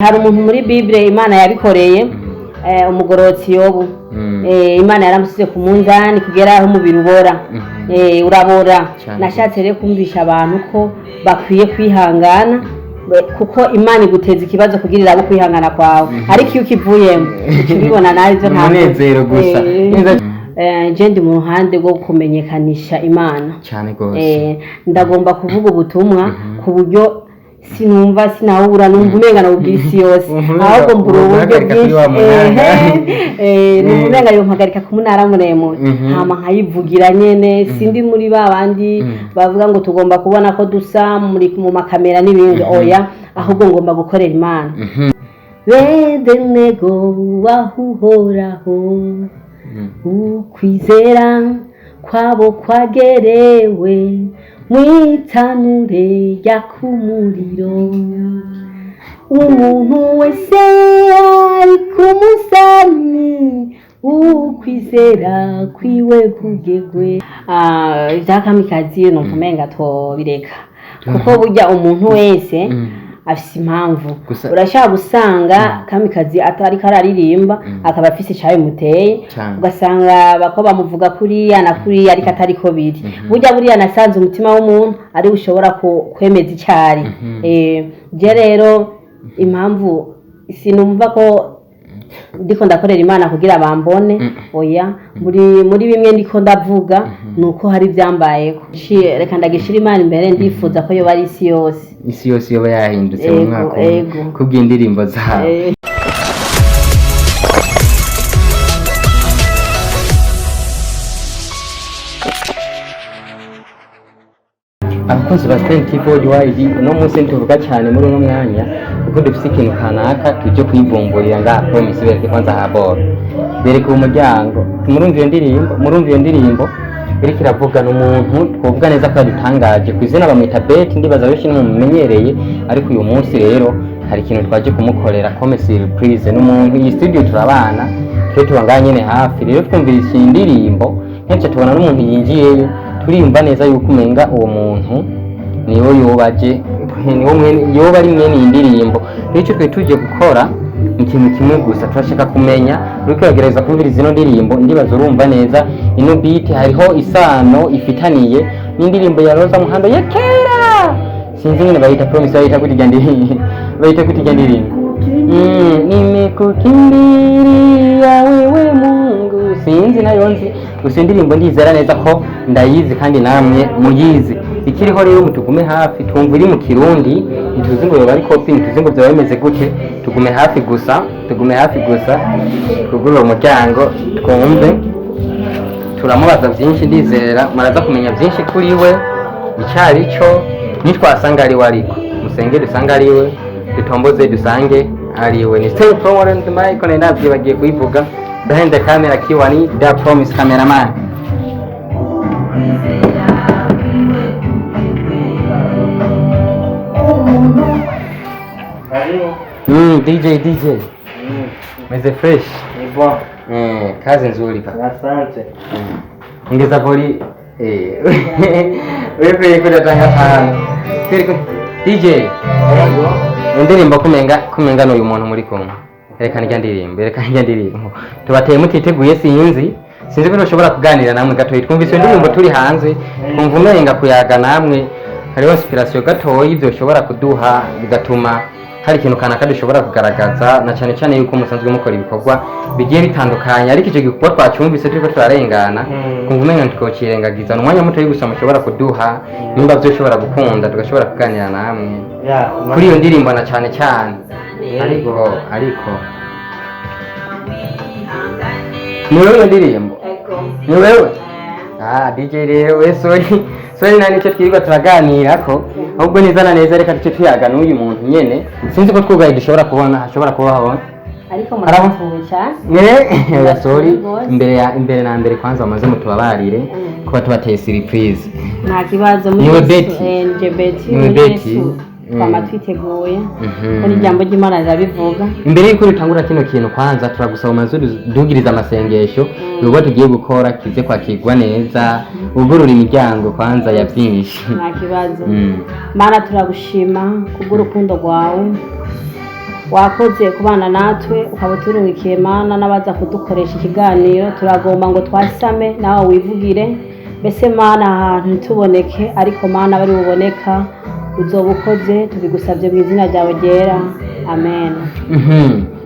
Hari umuntu muri Bible Imana yabikoreye, umugororotsi Yobu. Imana yaramusize ku munzani kugera aho umubiri ubora. Urabora. Nashatse rero kumvisha abantu ko bakwiye kwihangana, kuko Imana iguteza ikibazo kugira irabe kwihangana kwawe, ariko iyo ukivuyemo uca ubibona nawe ivyo ntabwo. Umunezero gusa. Je ndi mu ruhande rwo kumenyekanisha Imana. Cyane rwose. Ndagomba kuvuga ubutumwa ku buryo sinumva sinahura, numva umenga nawubwira isi yose. Umenga ahubwo mbura uburyo uhagarika kuri bwinshi. wa munara. Numva umenga yompagarika ku munara muremure, hama nkayivugira nyene. Sindi muri ba bandi bavuga ngo tugomba kubona ko dusa muri mu makamera n'ibindi. Oya, ahubwo ngomba gukorera Imana. Bedenego wahuhoraho, ukwizera kwabo kwagerewe mwitanure ryakumuriro. Umuntu wese ari ku musani, ukwizera kwiwe kugegwe. Ibya Kamikazi numva umenga twobireka, kuko burya umuntu wese afise impamvu. Urashobora gusanga Kamikazi atariko araririmba, akaba afise icabimuteye. Ugasanga bako bamuvuga kuriya na kuriya, ariko atariko biri. Burya buriya nasanze umutima w'umuntu ari ushobora kwemeza icari. Je rero impamvu sinumva ko ndiko ndakorera Imana kugira bambone, oya. Muri bimwe ndiko ndavuga nuko hari ivyambayeko. Reka ndagishira Imana imbere, ndifuza ko yoba ari isi yose. Isi yose yoba yahindutse mu Ego, mwaka umwe ego. kubw'indirimbo zawe. Abakozi ba Twenty Worldwide, uno munsi tuvuga cyane muri uno mwanya kuko dufite ikintu kanaka tuje kwivumburira ngaha. Promise, bereke kwanza haboro, bereke uwo muryango. Murumva iyo ndirimbo, murumva iyo ndirimbo iriko iravugana umuntu twovuga neza ko yadutangaje ku izina bamwita Betty. Ndibaza benshi ntimumenyereye, ariko uyu munsi rero hari ikintu twaje kumukorera comme surprise. N'umuntu iyi studio turabana, twe tuba ngaha nyene hafi. Rero twumvise iyi ndirimbo kenshi, tubona n'umuntu yinjiyeyo, turiyumva neza yuko umenga uwo muntu niwe yoba aje, niwo mwene yoba ari mwene iyi ndirimbo. Rero icyo twari tuje gukora ni ikintu kimwe gusa: turashaka kumenya. Uriko uragerageza kumviriza ino ndirimbo, ndibaza urumva neza ino beat hariho isano ifitaniye n'indirimbo ya Rosa Muhando ya kera. Sinzi nyine bayita, Promise, bayita gute irya ndirimbo? Bayita gute irya ndirimbo? Nimekukimbilia wewe Mungu. Sinzi nayo nzi gusa indirimbo, ndizera neza ko ndayizi kandi namwe muyizi. Ikiriho rero, mutugume hafi twumva iri mu Kirundi. Ntituzi ngo yoba ari copy, ntituzi ngo vyoba bimeze gute. Tugume hafi gusa, tugume hafi gusa, twugurure umuryango twumve. Turamubaza byinshi, ndizera muraza kumenya byinshi kuri we icari cyo. Nitwasanga ari we, ariko musenge dusange ari we, dutomboze dusange ari we. Ni Stay Forward and Michael, ndavyibagiye kuyivuga behind the camera kiwani the Promise cameraman. DJ DJ, meze fresh. Ni bon. Kazi nzuri pa. Asante. Ongeza voli. Wewe kudatanga tano. DJ. Yego. Indirimbo kumenga n'uyu muntu muri kumwe. Reka nirya ndirimbo, reka nirya ndirimbo. Tubateye mutiteguye, sinzi. Sinzi ko dushobora kuganira namwe gatoyi. Twumvise iyo ndirimbo turi hanze, twumva umenga kuyaga namwe hariho inspiration gatoyi ibyo ushobora kuduha, bigatuma hari ikintu kanaka dushobora kugaragaza, na cyane cyane yuko musanzwe mukora ibikorwa bigiye bitandukanye, ariko icyo gikorwa twacyumvise turiko turarengana, kumva umenga ntitwocirengagiza. Ni umwanya muto gusa mushobora kuduha, nimba byo ushobora gukunda tugashobora kuganira namwe kuri iyo ndirimbo na cyane cyane. Ariko ni wewe iyo ndirimbo, ni wewe. Ah, DJ rero we, sorry sorry, nta nicyo twirirwa turaganira ko ahubwo neza na neza reka tuce tuyaga n'uyu muntu nyene. Sinzi ko twugaye dushobora kubona hashobora kuba habona. Ariko Arabo? murapfuye cyane. Oya, sorry. Rwose. Imbere ya imbere na mbere kwanza bamaze mutubabarire kuba tubateye surprise. Nta kibazo muri Niwe Yesu, Betty. Nije Betty. Niwe Muri Betty. Yesu twama twiteguye, ko n'ijambo ry'Imana rirabivuga. Imbere y'uko dutangura kino kintu, kwanza turagusaba umaze udugirize amasengesho, ibikorwa tugiye gukora kize kwakirwa neza, ugurura imiryango kwanza ya byinshi. Nta kibazo. Mana, turagushima kubw'urukundo rwawe. Wakoze kubana natwe, ukaba uturungikiye Mana n'abaza kudukoresha ikiganiro. Turagomba ngo twasame nawe wivugire. Mbese Mana, ahantu ntituboneke, ariko Mana bari buboneka uzoba ukoze. Tubigusabye mu izina ryawe ryera, amen.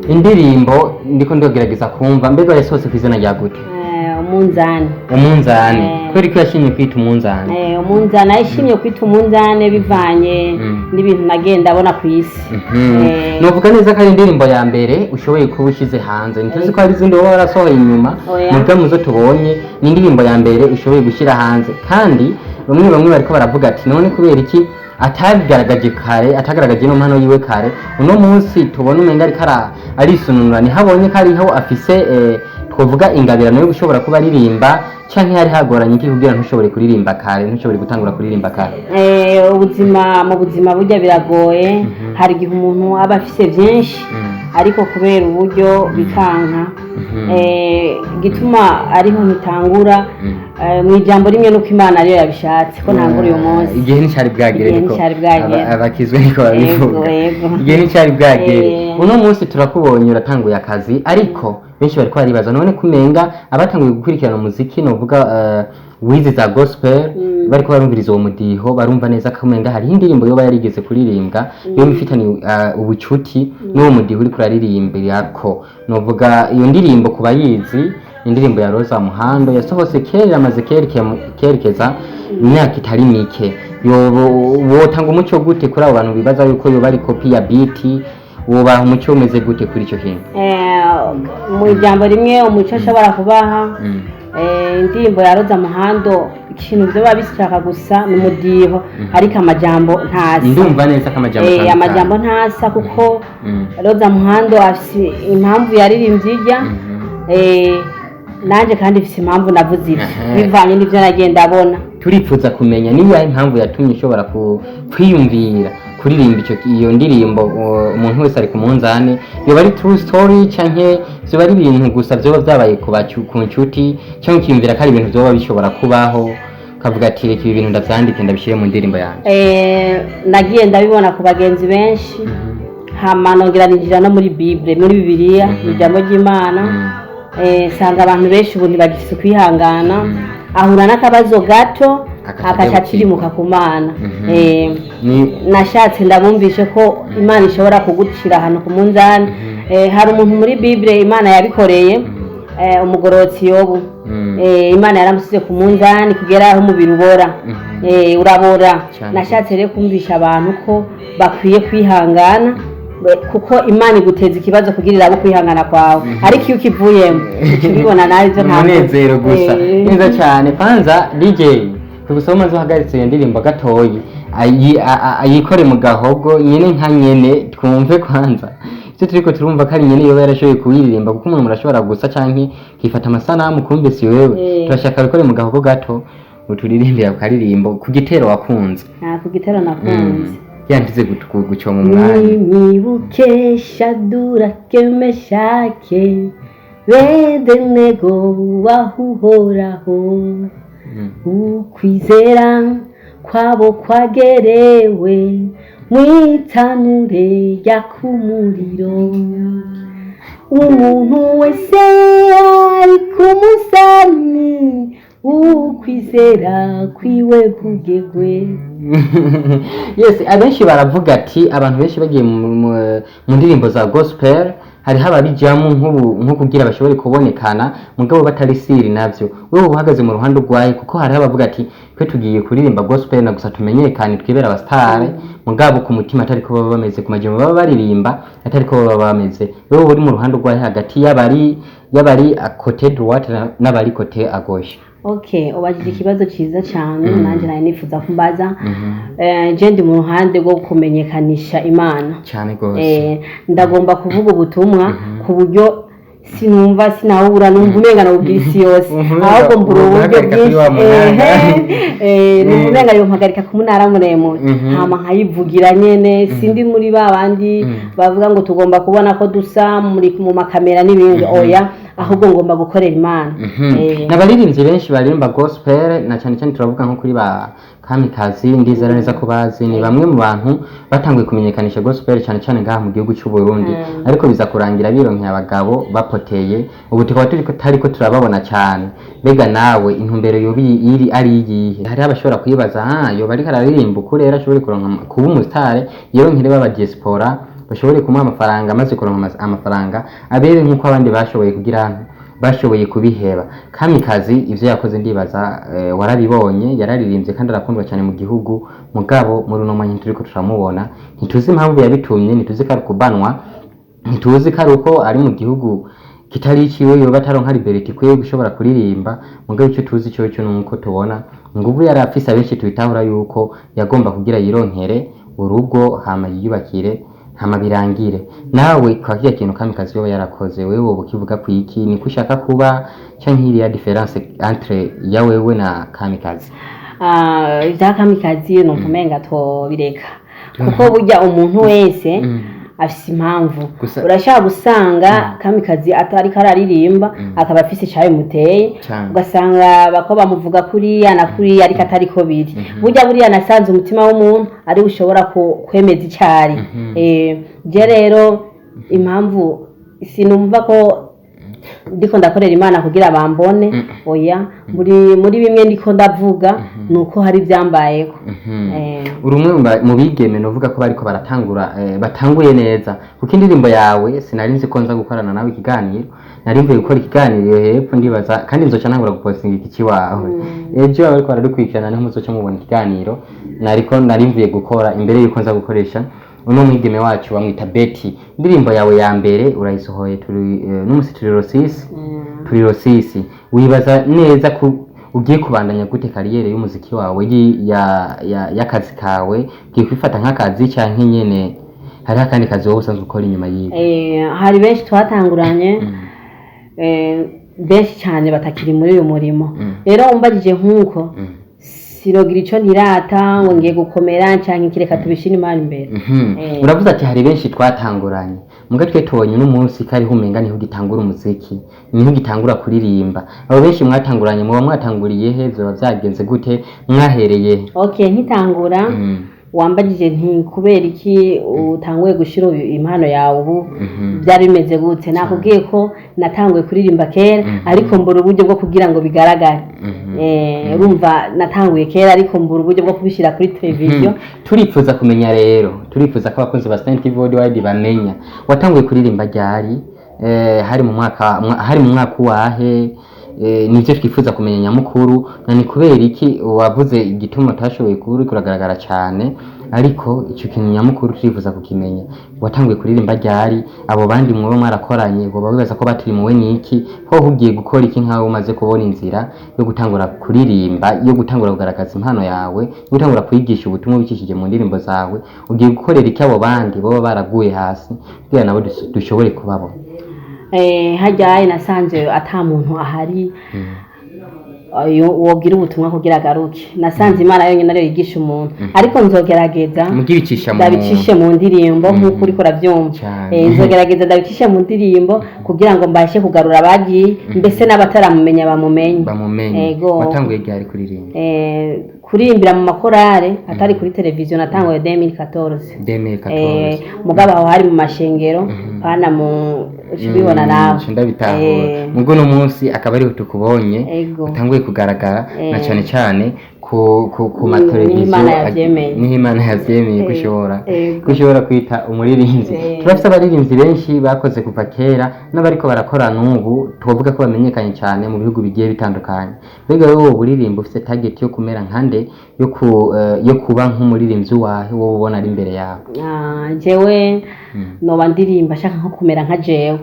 Indirimbo ndiko ndogerageza kumva, mbega yasohotse ku izina rya gute? Umunzani. Umunzani. Eh. Kubera ko yashimye kwita umunzani? Umunzani, ayishimye kwita umunzani bivanye n'ibintu nagenda abona ku isi. Novuga neza ko ari indirimbo ya mbere ushoboye kuba ushyize hanze. Ntituzi ko hari izindi woba warasohoye inyuma. Oya. Mubyo muzo tubonye, ni indirimbo ya mbere ushoboye gushyira hanze, kandi bamwe bamwe bariko baravuga ati: "None kubera iki atabigaragaje kare, atagaragaje ino mpano yiwe kare? Uno munsi tubona umenga ariko arisununura, ntihabonye ko ariho afise twovuga ingabirano yo gushobora kuba aririmba, canke hari hagoranye iki kugira ntushobore kuririmba kare, ntushobore gutangura kuririmba kare?" Ubuzima, mu buzima burya biragoye. Hari igihe umuntu aba afise byinshi, ariko kubera uburyo bikanka. Igituma ariho ntitangura, mu ijambo rimwe, nuko Imana ariyo yabishatse ko ntangura uyu munsi. Igihe nticari bwagere. Igihe Niko nticari bwagere. Abakizwe niko babivuga. Yego, yego. Igihe nticari bwagere. Uno munsi turakubonye uratanguye akazi, ariko benshi bariko baribaza: none kumenga abatanguye gukurikirana umuziki, novuga wize za gospel, bariko barumviriza uwo mudiho, barumva neza ko umenga hariho indirimbo yoba yarigeze kuririmbwa yoba ifitanye ubucuti n'uwo mudiho uriko uraririmbirako. Novuga iyo ndirimbo, ku bayizi, ni indirimbo ya Rosa Muhando yasohotse kera, amaze kerekeza imyaka itari mike. Yobo wotanga umuco gute kuri abo bantu bibaza yuko yoba ari kopi ya biti? Wobaha umuco umeze gute kuri ico kintu? Mu ijambo rimwe, umuco ashobora kubaha, indirimbo ya Roza Muhando, ikintu vyoba bishaka gusa ni umudiho, ariko amajambo ntasa. Ndumva neza ko amajambo atandukanye. Amajambo ntasa, kuko Roza Muhando afise impamvu yaririmbye ijya, nanje kandi mfise impamvu navuze ivyo, bivanye n'ivyo nagenda abona. Turipfuza kumenya niba impamvu yatumye ushobora kwiyumvira kuririmba iyo ndirimbo umuntu wese ari ku munzani, yoba ari true story, canke vyoba ari ibintu gusa vyoba vyabaye ku nshuti, canke ukiyumvira ko ari ibintu vyoba bishobora kubaho, ukavuga ati: "Reka ibi bintu ndavyandike, ndabishyire mu ndirimbo yanjye"? Nagiye ndabibona ku bagenzi benshi, hama nongera ninjira no muri Bible, muri Bibiliya, mu ijambo ry'Imana. Nsanga abantu benshi ubu ntibagifise ukwihangana, ahura n'akabazo gato Agaca agaca atirimuka ku Mana. Nashatse ndabumvishe ko Imana ishobora kugucira ahantu ku munzani. Hari umuntu muri Bible Imana yabikoreye, umugororotsi Yobu. Imana yaramusize ku munzani kugera aho umubiri ubora. Urabora. Cyane. Nashatse rero kumvisha abantu ko bakwiye kwihangana, kuko Imana iguteza ikibazo kugira irabe kwihangana kwawe, ariko iyo ukivuyemo uca ubibona nawe ibyo ntabwo Umunezero gusa. Neza cyane. Kwanza DJ tugusaba umaze uhagaritse iyo ndirimbo gatoyi, ayikore mu gahogo nyene nka nyene, twumve kwanza icyo turiko turumva ko ari nyene yoba yarashoboye kuyiririmba, kuko umuntu murashobora gusa canke kifata amasanamu kumve si wewe. Turashaka bikore mu gahogo gato, uturirimbira ku karirimbo ku gitero wakunze. Nta ku gitero nakunze. Yantize gucoma umwanya. Nimwibuke Shadurake, Meshake, Bedenego, wahuhoraho. Ukwizera kwabo kwagerewe mwitanure ryakumuriro. Umuntu wese ari ku musani, ukwizera kwiwe kugegwe. Yes, abenshi baravuga ati abantu benshi bagiye mu ndirimbo za gospel, hariho ababijyamo nk'ubu nko kugira bashobore kubonekana, mugabo batari siri navyo. Wewe uhagaze mu ruhande urwaye, kuko hariho abavuga ati: "Twe tugiye kuririmba gospel na gusa tumenyekane, twibera abasitare," mugabo ku mutima atari ko baba bameze, ku majambo baba baririmba atari ko baba bameze. Wewe uri mu ruhande urwaye hagati y'abari à côté droite n'abari côté à gauche? Okay, ubajije ikibazo cyiza cyane, nanjye nari nifuza kumbaza. Je ndi mu ruhande rwo kumenyekanisha Imana. Cyane rwose. Ndagomba kuvuga ubutumwa ku buryo sinumva sinahura, numva umenga nawubwira isi yose, ahubwo mbura uburyo uhagarika kuri bwinshi. wa munara. Numva umenga yompagarika ku munara muremure, hama nkayivugira nyene. Sindi muri ba bandi bavuga ngo tugomba kubona ko dusa muri mu makamera n'ibindi, oya. ahubwo ngomba gukorera Imana. N'abaririmbyi benshi baririmba gospel, na cyane cyane turavuga nko kuri ba Kamikazi, ndizera neza ko bazi, ni bamwe mu bantu batanguye kumenyekanisha gospel cyane cyane ngaha mu gihugu cy'u Burundi, ariko biza kurangira bironkeye abagabo bapoteye. Ubu tukaba turiko tariko turababona cyane. Mbega nawe intumbero yoba iri ari iyihe? Hariho abashobora kwibaza: ah, yoba ariko araririmba ukuri rero ashobore kuronka kuba umusitare, yeronkere b'aba diaspora bashobore kumuha amafaranga, amaze kuronka amafaranga abere nk'uko abandi bashoboye kugira bashoboye kubiheba. Kamikazi ivyo yakoze ndibaza warabibonye, yararirimbye kandi arakundwa cyane mu gihugu. Mugabo muri uno mwanya turiko turamubona, ntituzi impamvu yabitumye, ntituzi ko ari kubanwa, ntituzi ko ari uko ari mu gihugu kitari iciwe, yoba ataronka liberté ikwiye gushobora kuririmba. Mugabo icyo tuzi cyo cyo nuko tubona ngubu yari afise abenshi tubitahura yuko yagomba kugira yironkere urugo, hama yiyubakire, hama birangire. Nawe kwa kirya kintu Kamikazi yoba yarakoze, wewe woba ukivuga ku iki? Niko ushaka kuba, canke iriya différence entre ya wewe na Kamikazi? Ah, ibya Kamikazi numva umenga tobireka, kuko burya umuntu wese afise impamvu. Urashaka gusanga Kamikazi atariko araririmba, akaba afise icabimuteye. Ugasanga bako bamuvuga kuriya na kuriya, ariko atariko biri. Burya buriya nasanze umutima w'umuntu ari ushobora kwemeza icari. Je rero impamvu sinumva ko ndiko ndakorera Imana kugira bambone, oya. Muri bimwe ndiko ndavuga nuko hari ibyambayeko. Uri umwe mu bigeme novuga ko bariko baratangura, batanguye neza, kuko indirimbo yawe sinari nzi ko nza gukorana nawe ikiganiro. Nari mvuye gukora ikiganiro hepfo, ndibaza kandi nzoca ntangura gupostinga iki kiwawe ejo. Abariko baradukurikirana niho muzoca mubona ikiganiro nariko nari mvuye gukora imbere yuko nza gukoresha uno mwigeme wacu bamwita Betty. Indirimbo yawe ya mbere urayisohoye, turi n'umusi turi rosisi, turi rosisi. Wibaza neza ko ugiye kubandanya gute carrière y'umuziki wawe, y'akazi kawe? Ugiye kwifata nk'akazi canke nyene hariho akandi kazi wowe usanzwe ukora inyuma yiwe? Hari benshi twatanguranye, benshi cyane batakiri muri uyu murimo. Rero umbagije nk'uko, sirogira ico nirata ngo ngiye gukomera canke kireka, tubishire Imana imbere. Uravuze ati hari benshi twatanguranye, muga twe tubonye uno munsi ko ariho umenga niho ugitangura umuziki, niho ugitangura kuririmba. Abo benshi mwatanguranye muba mwatanguriye he? Vyoba vyagenze gute? Mwahereye he? Okay, nkitangura, wambagije nti kubera iki utanguye gushira impano yawe ubu, byari bimeze gute? Nakubwiye ko natanguye kuririmba kera, ariko mbura uburyo bwo kugira ngo bigaragare. Urumva natanguye kera, ariko mbura uburyo bwo kubishyira kuri televiziyo. Turifuza kumenya rero, turifuza ko abakunzi ba Stan TV Worldwide bamenya watanguye kuririmba ryari, hari mu mwaka hari mu mwaka uwahe? Nivyo twifuza kumenya nyamukuru. Na ni kubera iki wavuze igituma utashoboye kuba uriko uragaragara cyane, ariko ico kintu nyamukuru turifuza kukimenya: watanguye kuririmba ryari? Abo bandi mwoba mwarakoranye boba bibaza ko batirimuwe niki? Hoho ugiye gukora iki nkaho umaze kubona inzira yo gutangura kuririmba, yo gutangura kugaragaza impano yawe, yo gutangura kwigisha ubutumwa ubicishije mu ndirimbo zawe? Ugiye gukorera iki abo bandi boba baraguye hasi kugira nabo dushobore kubabona? Harya nasanze ata muntu ahari wobwira ubutumwa kugira agaruke. Nasanze Imana yonyine ariyo yigisha umuntu, ariko nzogerageza mugibicisha mu ndabicishe mu ndirimbo nk'uko uriko urabyumva. Nzogerageza ndabicishe mu ndirimbo kugira ngo mbashe kugarura abagiye, mbese n'abataramumenya bamumenye. Bamumenye. Ego. Watanguye ryari kuririmba? Kuririmbira mu makorale atari kuri televiziyo natanguye 2014. 2014. Mugabo aho hari mu mashengero, pana mu ubibona nawe. Nca ndabitahura. Mugo uno munsi akaba ariho tukubonye, utanguye kugaragara na cyane cyane ku mateleviziyo. Niho Imana yavyemeye. Niho Imana yavyemeye ko ushobora ko ushobora kwita umuririmbyi. Turafise abaririmbyi benshi bakoze kuva kera n'abariko barakora n'ubu, twovuga ko bamenyekanye cyane mu bihugu bigiye bitandukanye. Mbega wowe uririmba ufise target yo kumera nkande, yo kuba nk'umuririmbyi wahe wowe ubona ari imbere yawe? Ah, jewe noba ndirimba shaka nko kumera nka jewe.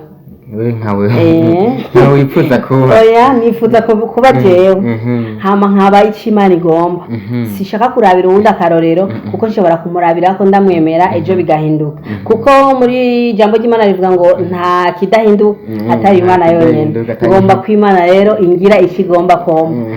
We nkawe nkawe wifuza kuba? Oya, nifuza kuba jewe, hama nkaba ico Imana igomba. Sishaka kurabira uwundi akarorero, kuko nshobora kumurabira ko ndamwemera, ejo bigahinduka, kuko muri ijambo ry'Imana rivuga ngo nta kidahinduka atari nta Imana yonyene. kidahinduka atari Ngomba ko Imana rero ingira icyo igomba komba.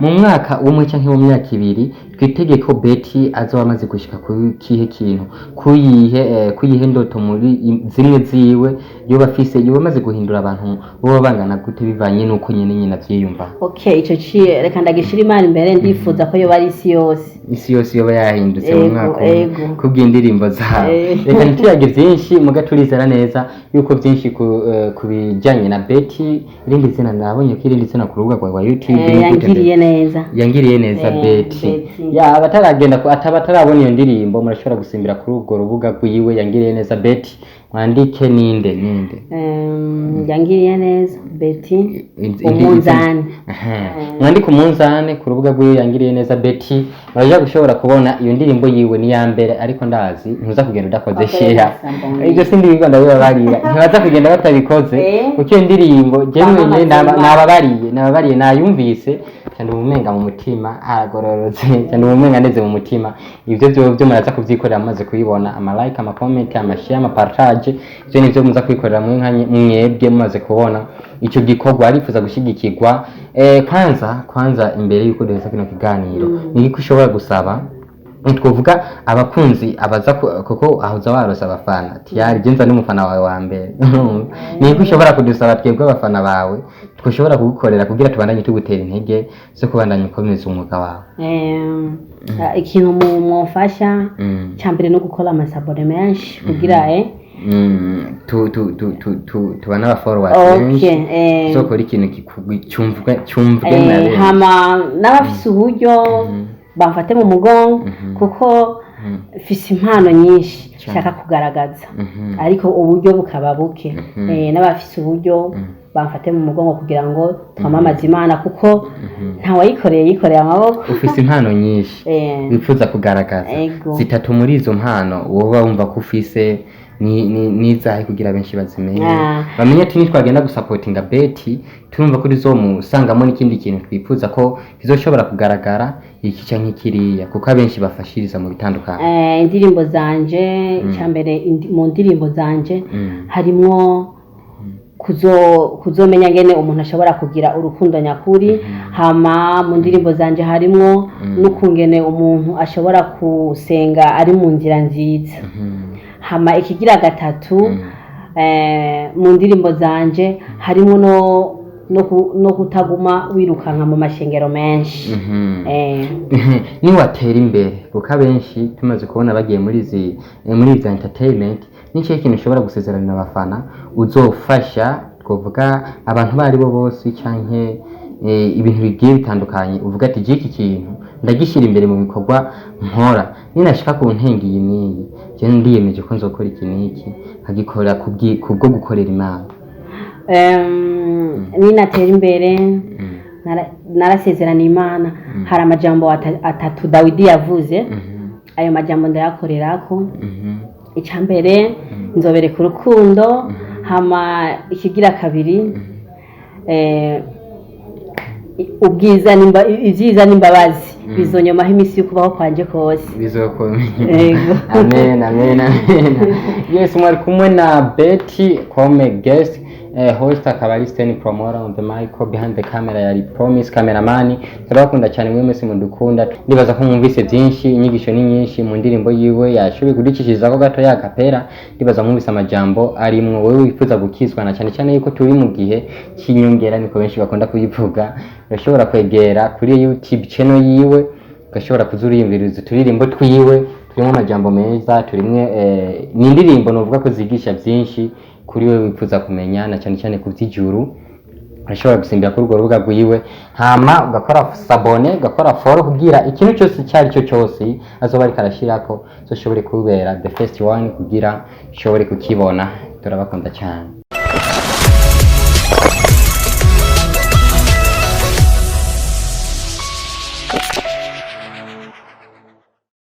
Mu mwaka umwe canke mu myaka 2 Twitege ko Betty azoba amaze gushika ku kihe kintu, kuyihe ndoto muri zimwe ziwe yoba afise, yoba amaze guhindura abantu boba bangana gute, bivanye n'uko nyene nyine avyiyumva? Okay, ico ciye reka ndagishira Imana imbere. Ndifuza ko yoba ari isi yose. Isi yose yoba yahindutse mu Ego, mwaka umwe ego. kubw'indirimbo zawe. Reka ntituyage byinshi muga turizera neza yuko byinshi ku bijyanye na Betty, irindi zina nabonye ko irindi zina ku rubuga rwa YouTube ni gute? Yangiriye neza. Yangiriye neza. Betty. Betty. Ya, abataragenda ataba atarabona iyo ndirimbo, murashobora gusimbira kuri urwo rubuga rwiwe, Yangiriye neza Betty, mwandike ninde ninde. Yangiriye neza Betty. Umunzani. Aha. Mwandike umunzani ku rubuga rwiwe, Yangiriye neza Betty, muraja gushobora kubona iyo ndirimbo yiwe. Ni iya mbere, ariko ndazi ntuza kugenda udakoze Bakore share. s'abonner. Ibyo sindi bigo ndabibabarira, ntibaza kugenda batabikoze, kuko iyo ndirimbo jewe Bamamaze nyene Imana. nababariye nayumvise cyane, ubumenga mu mutima aragororotse cyane, ubumenga neze mu mutima. Ibyo byo muraza kubyikorera mumaze kuyibona: ama like, ama comment, ama share, ama partage. Ibyo nivyo muza kwikorera mwe nka mwebwe mumaze kubona icyo gikorwa. Arifuza gushyigikirwa. Kwanza imbere yuko duheza kino kiganiro, ni iki ushobora gusaba, twovuga abakunzi abaza kuko aho uza warose abafana tiyari genza n'umufana wawe wa mbere, ni iki ushobora kudusaba twebwe abafana bawe twashobora kugukorera kugira tubandanye tugutera intege zo kubandanya ukomeza umwuga wawe? Ikintu mwofasha cya mbere no gukora ama s'abonner menshi kugira Tuba n'aba followers benshi, tuzokora ikintu cyumvwe na benshi. Hama n'abafise uburyo bamfate mu mugongo, kuko mfise impano nyinshi nshaka kugaragaza, ariko uburyo bukaba buke. N'abafise uburyo bamfate mu mugongo kugira ngo twamamaze Imana, kuko ntawayikoreye yikoreye amaboko. Ufise impano nyinshi wifuza kugaragaza. Ego. Zitatu muri izo mpano woba wumva ko ufise ni izahe kugira benshi bazimenye, bamenye ati nitwagenda gusapotinga Betty, turumva ko tuzomusangamo n'ikindi kintu twifuza ko kizoshobora kugaragara, iki canke kiriya, kuko abenshi bafashiriza mu bitandukanye. Indirimbo zanje, icyambere mu ndirimbo zanje harimwo kuzomenya ngene umuntu ashobora kugira urukundo nyakuri. Hama mu ndirimbo zanje harimwo n'ukungene umuntu ashobora gusenga ari mu nzira nziza. Hama ikigira gatatu, mu ndirimbo zanje harimo no kutaguma wirukanka mu mashengero menshi. Niwatera imbere, kuko abenshi tumaze kubona bagiye muri izi entertainment, ni ikihe kintu ushobora gusezeranira abafana uzofasha, twavuga abantu abo ari bo bose canke ibintu bigiye bitandukanye, uvuga ati iki kintu ndagishyira imbere mu bikorwa nkora, ninashika ku ntengi iyi n'iyi, je ndiyemeje ko nzokora iki n'iki nkagikora kubwo gukorera Imana? Ninatera imbere, narasezeraniye Imana, hari amajambo atatu Dawidi yavuze. Ayo majambo ndayakorerako. Icya mbere, nzobereka urukundo. Hama ikigira kabiri, ubwiza ibyiza n'imbabazi bizonyomaho iminsi yo kubaho kwanje kose. Bizokomeye. Yego. Amen, amen, amen. Yes, mwari kumwe na Betty comme guest host, akaba ari Sten Promoter on the mic, behind the camera yari Promise cameraman. Turabakunda cyane mwe mwese mudukunda. Ndibaza ko mwumvise byinshi, inyigisho ni nyinshi mu ndirimbo yiwe yashoboye kuducishirizaho gato ya kapera. Ndibaza mwumvise amajambo arimwo. Wewe wifuza gukizwa, na cyane cyane yuko turi mu gihe cy'inyongera, niko benshi bakunda kuyivuga, urashobora kwegera kuri YouTube channel yiwe, ugashobora kuza uriyumviriza uturirimbo twiwe turimo amajambo meza, turimwe ni indirimbo novuga ko zigisha byinshi kuri we wifuza kumenya, na cyane cyane ku by'ijuru. Urashobora gusimbira kuri urwo rubuga rwiwe, hama ugakora s'abonner, ugakora follow, kugira ikintu cyose icyo ari cyo cyose azoba ariko arashyirako uzoshobore kubera the first one kugira ushobore kukibona. Turabakunda cyane.